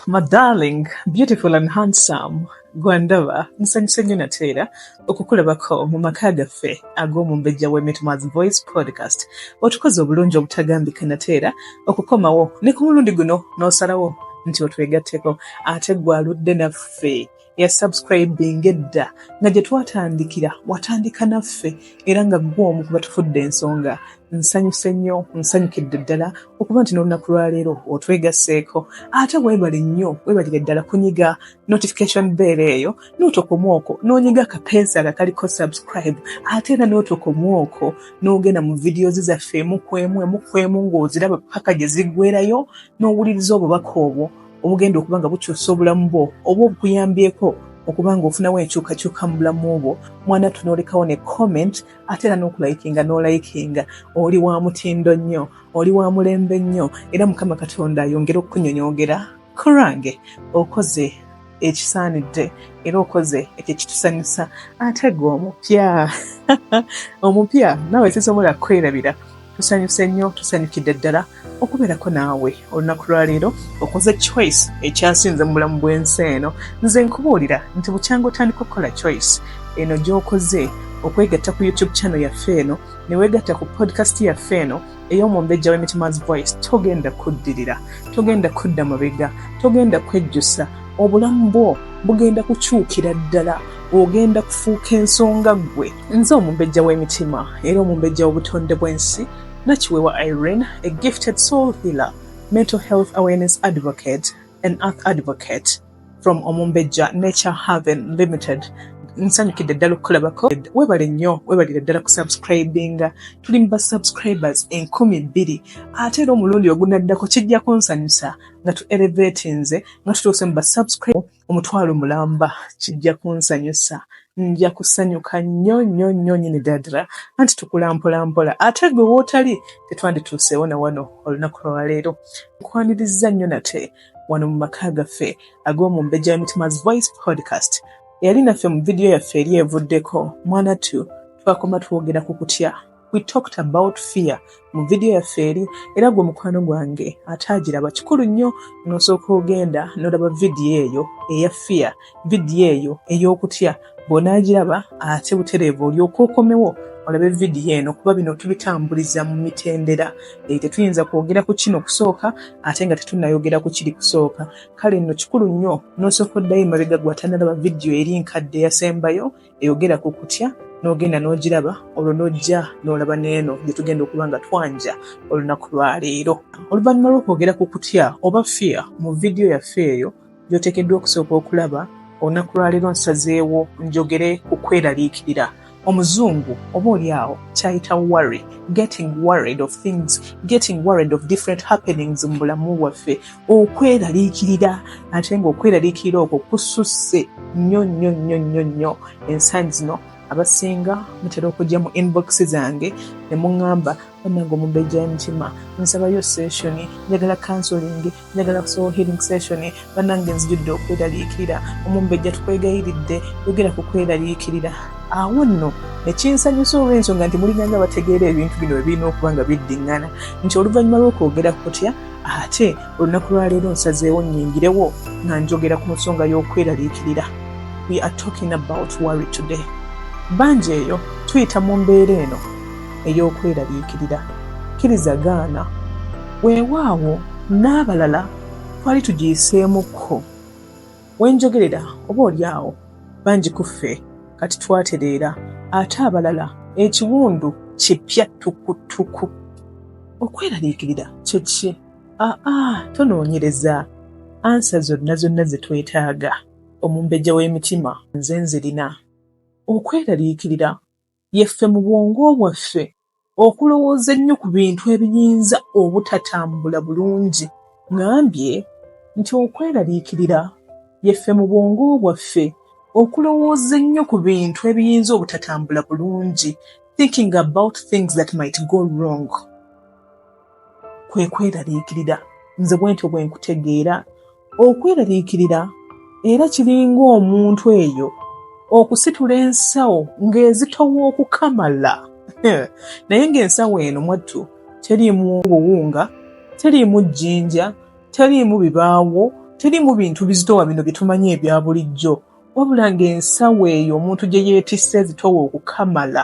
My darling, beautiful and handsome, gwandaba nsanyuse nnyo nate era okukulabako mu maka gaffe ag'Omumbejja w'Emitima's Voice Podcast. Otukoze obulungi obutagambika nate era okukomawo ne ku mulundi guno n'osalawo nti otwegatteko. Ate gwe aludde naffe, yasubscribing edda nga gye twatandikira, watandika naffe era nga ggwe omu kuba tufudde ensonga, nsanyuse nnyo, nsanyukidde ddala okuba nti n'olunaku lwaleero otwegasseeko. Ate weebale nnyo, weebalire ddala kunyiga notification bell eyo, n'otokoma okwo n'onyiga akapeesa akaliko subscribe, ate era n'otokoma okwo n'ogenda mu videos zaffe emu ku emu, emu ku emu, ng'oziraba paka gye ziggwerayo, n'owuliriza obubaka obwo obugenda okuba nga bukyusa obulamu bwo oba obukuyambyeko okuba nga ofunawo enkyukakyuka mu bulamu bwo. Mwana, tunoolekawo ne comment, ate era n'okulayikinga n'olayikinga. Oli wa mutindo nnyo, oli wa mulembe nnyo, era Mukama Katonda ayongere okukunyonyoogera kulwange. Okoze ekisaanidde era okoze ekyo ekitusanyusa. Ate gwe omupya, omupya naawe sisobola kwerabira. Tusanyuse nnyo, tusanyukidde ddala okubeerako naawe olunaku lwaleero. Okoze choice ekyasinze mu bulamu bw'ensi eno. Nze nkubuulira nti bukyanga otandika okukola choice eno gy'okoze okwegatta ku YouTube channel yaffe eno, ne weegatta ku podcast yaffe eno ey'Omumbejja w'Emitima's Voice, togenda kuddirira, togenda kudda mabega, togenda kwejjusa. Obulamu bwo bugenda kukyukira ddala, ogenda kufuuka ensonga ggwe. Nze Omumbejja w'Emitima era Omumbejja w'obutonde bw'ensi, Nakiwewa Irene, a gifted soul healer, mental health awareness advocate and earth advocate from Omumbejja Nature Haven Limited. Nsanyukidde ddala okukulabako. Weebale nnyo, weebalire ddala kusubscribinga. Tuli mu basubscribers 2000, ate era omulundi ogunaddako kijja kunsanyusa nga tu elevatinze, nga tutuuse mu basubscribe 100,000. Kijja kunsanyusa, nja kusanyuka nnyo nnyo nnyo nnyini ddala, anti tukula mpola mpola. Ate gwe wootali tetwandituuseewo na wano olunaku lwaleero. Nkwaniriza nnyo nate wano mu maka gaffe ag'Omumbejja w'Emitima's Voice Podcast. Eyali naffe mu vidiyo yaffe eri evuddeko, mwana tu, twakoma twogera ku kutya. We talked about fear mu vidiyo yaffe eri, era gwe mukwano gwange ate agiraba, kikulu nnyo n'osooka ogenda n'olaba vidiyo eyo eya fear, vidiyo eyo ey'okutya. Bw'onaagiraba ate butereevu olyoka okomewo olabe vidiyo eno, kuba bino tubitambuliza mu mitendera. Tetuyinza kwogera ku kino kusooka ate nga tetunnayogera ku kiri kusooka. Kale nno kikulu nnyo n'osooka oddayo emabega, gwe atanalaba vidiyo eri nkadde eyasembayo eyogera ku kutya, n'ogenda n'ogiraba, olwo n'ojja n'olaba n'eno gye tugenda okuba nga twanja olunaku lwaleero. Oluvannyuma lw'okwogera ku kutya oba fear mu vidiyo yaffe eyo gy'oteekeddwa okusooka okulaba, olunaku lwaleero nsazeewo njogere ku kweraliikirira. Omuzungu oba oli awo kyayita worry, getting worried of things, getting worried of different happenings mu bulamu bwaffe, okweraliikirira, ate ng'okweraliikirira okwo kususse nnyo nnyo nnyo nnyo nnyo ensangi zino. Abasinga mutera okujja mu inbox zange ne muŋŋamba, "Bannange Omumbejja w'Emitima, nsabayo session, njagala counseling, njagala soul healing session. Bannange nzijudde okweraliikirira. Omumbejja, tukwegayiridde, yogera ku kweraliikirira." Awo nno nekinsanyusa olw'ensonga nti mulinganga bategeera ebintu bino ebirina okuba nga biddiŋŋana, nti oluvannyuma lw'okwogera kutya, ate olunaku lwaleero nsazeewo nnyingirewo nga njogera ku nsonga y'okweraliikirira. We are talking about worry today. Bangi eyo tuyita mu mbeera eno ey'okweraliikirira, kkiriza gaana. Weewaawo n'abalala twali tugiyiseemukko. Wenjogerera oba oli awo bangi ku ffe kati twatereera, ate abalala ekiwundu kipya tukutuku. Okweraliikirira kye ki? Aa, tonoonyereza. Answer zonna zonna ze twetaaga, Omumbejja w'Emitima nze nzirina. Okweraliikirira yeffe mu bwongo bwaffe okulowooza ennyo ku bintu ebiyinza obutatambula bulungi. Ŋŋambye nti okweraliikirira yeffe mu bwongo bwaffe okulowooza ennyo ku bintu ebiyinza obutatambula bulungi, thinking about things that might go wrong, kwe kweraliikirira. Nze bwe ntyo bwe nkutegeera. Okweraliikirira era kiringa omuntu eyo okusitula ensawo ng'ezitowa okukamala, naye ng'ensawo eno mwattu teriimu buwunga, teriimu jjinja, teriimu bibaawo. Teriimu bintu bizitowa bino bye tumanyi ebya bulijjo, wabula ng'ensawo eyo omuntu gye yeetisse ezitowa okukamala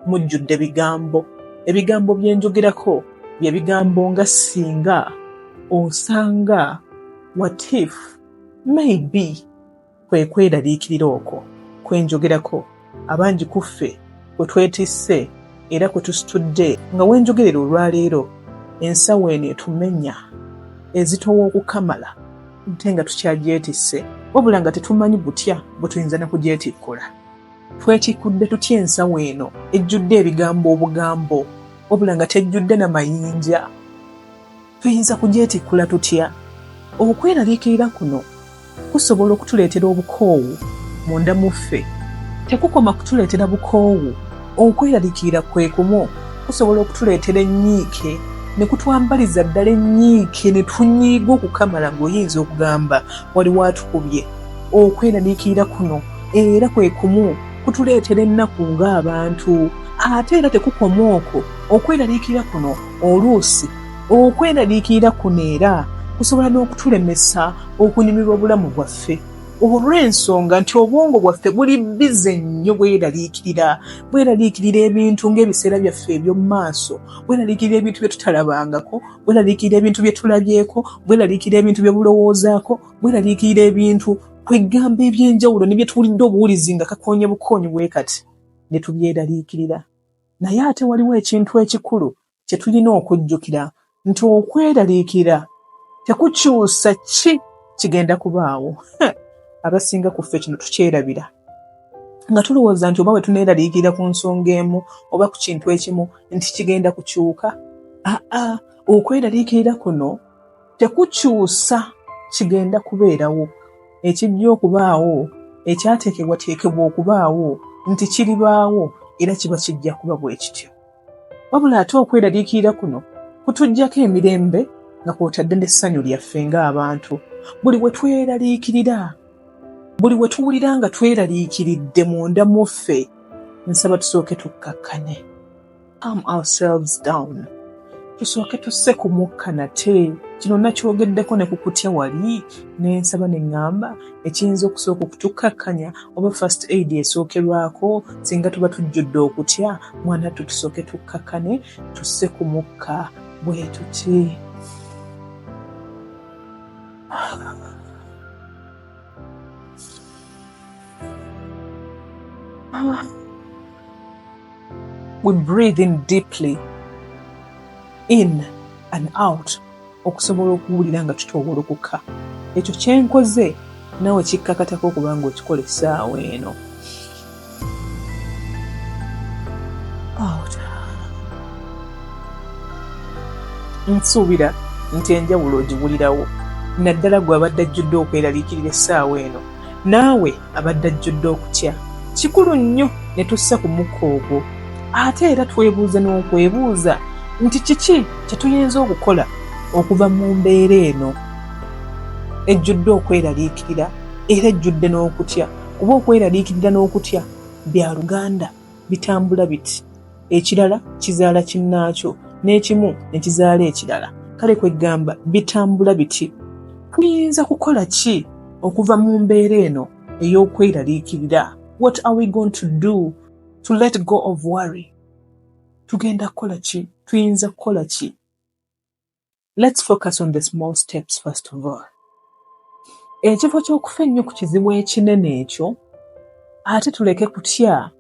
mujjudde bigambo. Ebigambo bye njogerako bye bigambo nga singa, osanga, what if, maybe. Kwe kweraliikirira okwo kwe njogerako, abangi ku ffe kwe twetisse era kwe tusitudde nga we njogerera olwaleero ensawo eno etumenya, ezitowa okukamala ate nga tukyagyetisse wabula nga tetumanyi butya bwe tuyinza na kugyetikkula. Twetikkudde tutya ensawo eno ejjudde ebigambo obugambo wabula nga tejjudde na mayinja? Tuyinza kugyetikkula tutya? Okweraliikirira kuno kusobola okutuleetera obukoowu munda mu ffe. Tekukoma kutuleetera bukoowu, okweraliikirira kwe kumu kusobola okutuleetera ennyiike ne kutwambaliza ddala ennyiike ne tunyiiga okukamala ng'oyinza okugamba waliwo atukubye. Okweraliikirira kuno era kwe kumu kutuleetera ennaku ng'abantu. Ate era tekukoma okwo, okweraliikirira kuno oluusi okweraliikirira kuno era kusobola n'okutulemesa okunyumirwa obulamu bwaffe olw'ensonga nti obwongo bwaffe buli bize nnyo bweraliikirira bweraliikirira ebintu ng'ebiseera byaffe eby'omu maaso bweraliikirira ebintu bye tutalabangako bweraliikirira ebintu bye tulabyeko bweraliikirira ebintu bye bulowoozaako bweraliikirira ebintu kwegamba eby'enjawulo ne bye tuwulidde obuwulizi nga kakoonye bukoonyi bwe kati ne tubyeraliikirira Naye ate waliwo ekintu ekikulu kye tulina okujjukira nti okweraliikirira tekukyusa ki kigenda kubaawo. Abasinga ku ffe kino tukyerabira nga tulowooza nti oba bwe tuneeraliikirira ku nsonga emu oba ku kintu ekimu nti kigenda kukyuka. Aa, okweraliikirira kuno tekukyusa kigenda kubeerawo. Ekijja okubaawo, ekyateekebwateekebwa okubaawo, nti kiribaawo, era kiba kijja kuba bwe kityo. Wabula ate okweraliikirira kuno kutuggyako emirembe nga kw'otadde n'essanyu lyaffe ng'abantu. Buli we tweraliikirira, buli we tuwulira nga tweraliikiridde munda mu ffe, nsaba tusooke tukkakkane. Calm ourselves down, tusooke tusse ku mukka nate. Kino nakyogeddeko ne ku kutya wali ne nsaba ne ŋŋamba ekiyinza okusooka okutukkakkanya oba first aid esookerwako singa tuba tujjudde okutya, mwanattu tusooke tukkakkane tusse ku mukka bwe tuti. We breathe in deeply, in and out, okusobola okuwulira nga tutoowolokoka. Ekyo kye nkoze naawe kikkakatako okuba ng'okikola essaawa eno. Out. Nsuubira nti enjawulo ogiwulirawo, naddala gwe abadde ajjudde okweraliikirira essaawa eno. Naawe abadde ajjudde okutya. Kikulu nnyo ne tussa ku mukka ogwo. Ate era twebuuze n'okwebuuza nti kiki kye tuyinza okukola okuva mu mbeera eno ejjudde okweraliikirira era ejjudde n'okutya, kuba okweraliikirira n'okutya bya luganda. Bitambula biti, ekirala kizaala kinnaakyo, n'ekimu ne kizaala ekirala. Kale kweggamba bitambula biti. Tuyinza kukola ki okuva mu mbeera eno ey'okweraliikirira? What are we going to do to let go of worry? Tugenda kukola ki? Tuyinza kukola ki? Let's focus on the small steps first of all. Ekifo ky'okufa ennyo ku kizibu ekinene ekyo, ate tuleke kutya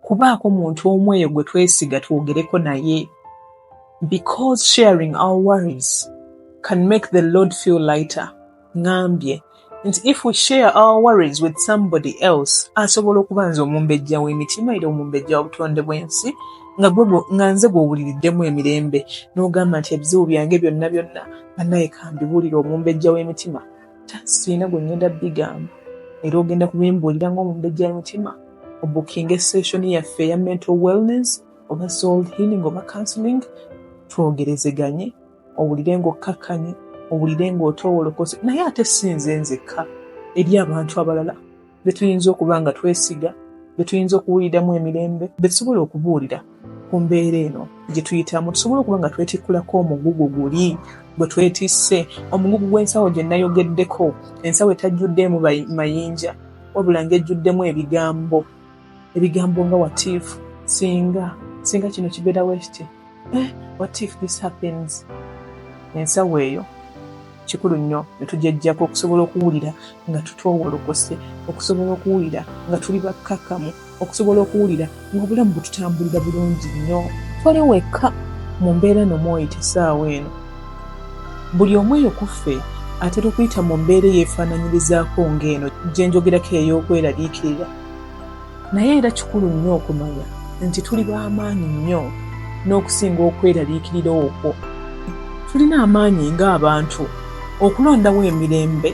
kubaako muntu omu eyo gwe twesiga twogereko naye. Because sharing our worries can make the load feel lighter. Ŋambye nti if we share our worries with somebody else, asobola okuba nze omumbejja w'emitima era omumbejja w'obutonde bw'ensi, nga gwe nga nze gw'owuliriddemu emirembe n'ogamba nti ebizibu byange byonna byonna bannaye kambibuulire omumbejja w'emitima, sirina gwe ŋŋenda bigamba era ogenda kubimbuulira ng'omumbejja w'emitima, obukinga session yaffe eya mental wellness oba soul healing oba counseling, twogerezeganye owulire ng'okkakkanye, owulire ng'otoowolokose. Naye ate si nze nzekka, eri abantu abalala be tuyinza okuba nga twesiga, be tuyinza okuwuliramu emirembe, be tusobola okubuulira ku mbeera eno gye tuyitamu, tusobole okuba nga twetikkulako omugugu guli gwe twetisse, omugugu gw'ensawo gye nayogeddeko, ensawo etajjuddeemu mayinja wabula ng'ejjuddemu ebigambo, ebigambo nga what if, singa, singa kino kibeerawo ekiti, what if this happens. Ensawo eyo kikulu nnyo ne tugyeggyako okusobola okuwulira nga tutoowolokose, okusobola okuwulira nga tuli bakkakkamu, okusobola okuwulira ng'obulamu bututambulira bulungi nnyo. Toli wekka mu mbeera eno mw'oyita essaawa eno. Buli omu eyo ku ffe atera okuyita mu mbeera eyeefaananyirizaako ng'eno gye njogerako ey'okweraliikirira. Naye era kikulu nnyo okumanya nti tuli b'amaanyi nnyo n'okusinga okweraliikirira okwo. Tulina amaanyi ng'abantu okulondawo emirembe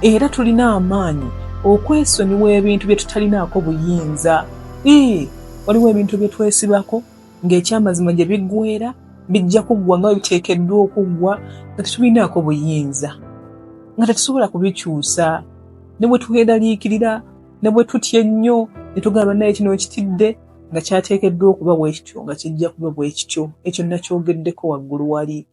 era tulina amaanyi okwesonyiwa ebintu bye tutalinaako buyinza. Ii, waliwo ebintu bye twesibako ng'ekyamazima gye biggweera bijja kuggwa nga bwe biteekeddwa okuggwa nga tetulinaako buyinza, nga tetusobola kubikyusa. Ne bwe tweraliikirira, ne bwe tutya ennyo ne tugamba naye kino nkitidde, nga kyateekeddwa okuba bwe kityo, nga kijja kuba bwe kityo. Ekyo nakyogeddeko waggulu wali.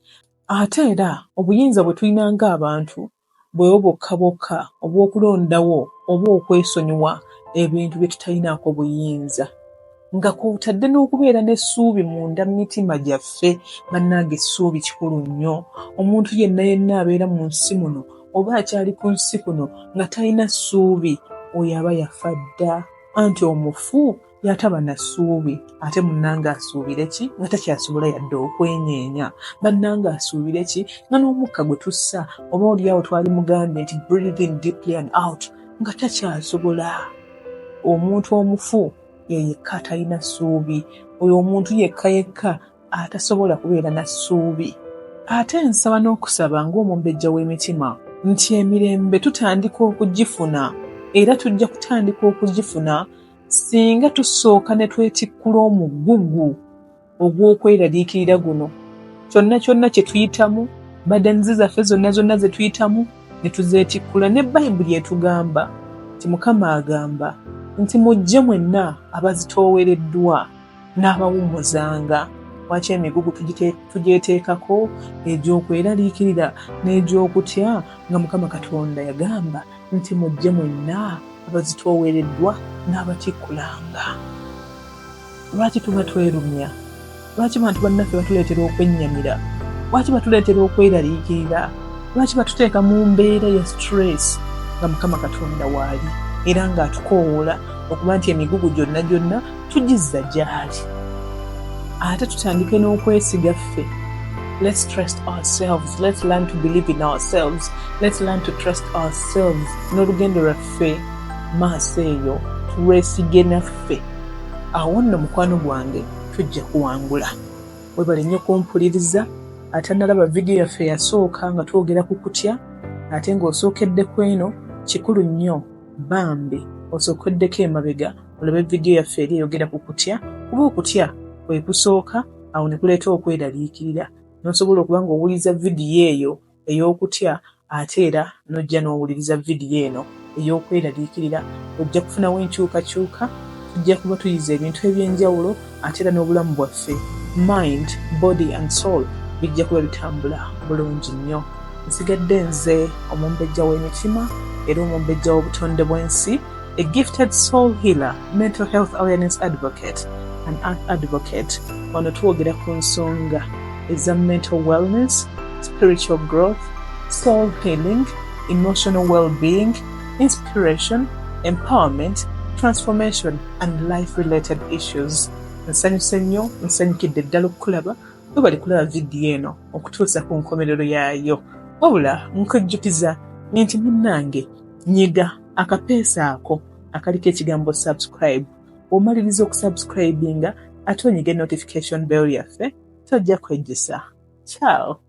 Ate era obuyinza bwe tulina ng'abantu bwebwo bwokka bwokka obw'okulondawo oba okwesonyiwa ebintu bye tutalinaako buyinza, nga kw'otadde n'okubeera n'essuubi munda mu mitima gyaffe. Bannange, essuubi kikulu nnyo. Omuntu yenna yenna abeera mu nsi muno oba akyali ku nsi kuno nga talina ssuubi, oyo aba yafa dda. Anti omufu yataba na ssuubi, ate munnange asuubire ki nga takyasobola yadde okwenyeenya? Bannange asuubire ki nga n'omukka gwe tussa oba oliawo twali mugambye nti breathe in deeply and out, nga takyasobola? Omuntu omufu ye yekka atalina ssuubi, oyo omuntu yekka yekka atasobola kubeera na ssuubi. Ate nsaba n'okusaba ng'omumbejja w'emitima nti emirembe tutandika okugifuna, era tujja kutandika okugifuna singa tusooka ne twetikkula omugugu ogw'okweraliikirira guno. Kyonna kyonna kye tuyitamu, burdens zaffe zonna zonna ze tuyitamu ne tuzeetikkula. Ne Bayibuli etugamba nti Mukama agamba nti mujje mwenna abazitoowereddwa n'abawummuzanga. Lwaki emigugu tugyeteekako egy'okweraliikirira n'egy'okutya, nga Mukama Katonda yagamba nti mujje mwenna abazitoowereddwa n'abatikkulanga? Lwaki tuba twerumya? Lwaki bantu bannaffe batuleetera okwennyamira? Lwaki batuleetera okweraliikirira? Lwaki batuteeka mu mbeera ya stress nga Mukama Katonda waali era ng'atukoowoola okuba nti emigugu gyonna gyonna tugizza gy'ali? Ate tutandike n'okwesiga ffe. Let's trust ourselves. Let's learn to believe in ourselves. Let's learn to trust ourselves. N'olugendo lwaffe maaso eyo tulwesige naffe. Awo nno mukwano gwange tujja kuwangula. Webale nnyo kumpuliriza. Atannalaba vidiyo yaffe yasooka nga twogera ku kutya, ate ng'osookedde ku eno, kikulu nnyo bambi osookeddeko emabega olabe vidiyo yaffe eri eyogera ku kutya, kuba okutya kwe kusooka awo ne kuleeta okweraliikirira. N'osobola okuba ng'owuliriza vidiyo eyo ey'okutya ate era n'ojja n'owuliriza vidiyo eno ey'okweraliikirira, ojja kufunawo enkyukakyuka, tujja kuba tuyize ebintu eby'enjawulo ate era n'obulamu bwaffe, mind, body and soul, bijja kuba bitambula bulungi nnyo. Nsigadde nze omumbejja w'emitima era omumbejja w'obutonde bw'ensi, a gifted soul healer, mental health awareness advocate and earth advocate. Wano twogera ku nsonga eza mental wellness, spiritual growth, soul healing, emotional well-being, inspiration, empowerment, transformation and life-related issues. Nsanyuse nnyo, nsanyukidde ddala okukulaba. Webale kulaba vidiyo eno okutuusa ku nkomerero yaayo. Wabula nkujjukiza nti munnange nyiga akapeesa ako akaliko ekigambo subscribe. Bw'omaliriza okusubscribinga ate onyige notification bell yaffe, tojja kwejjusa. Ciao.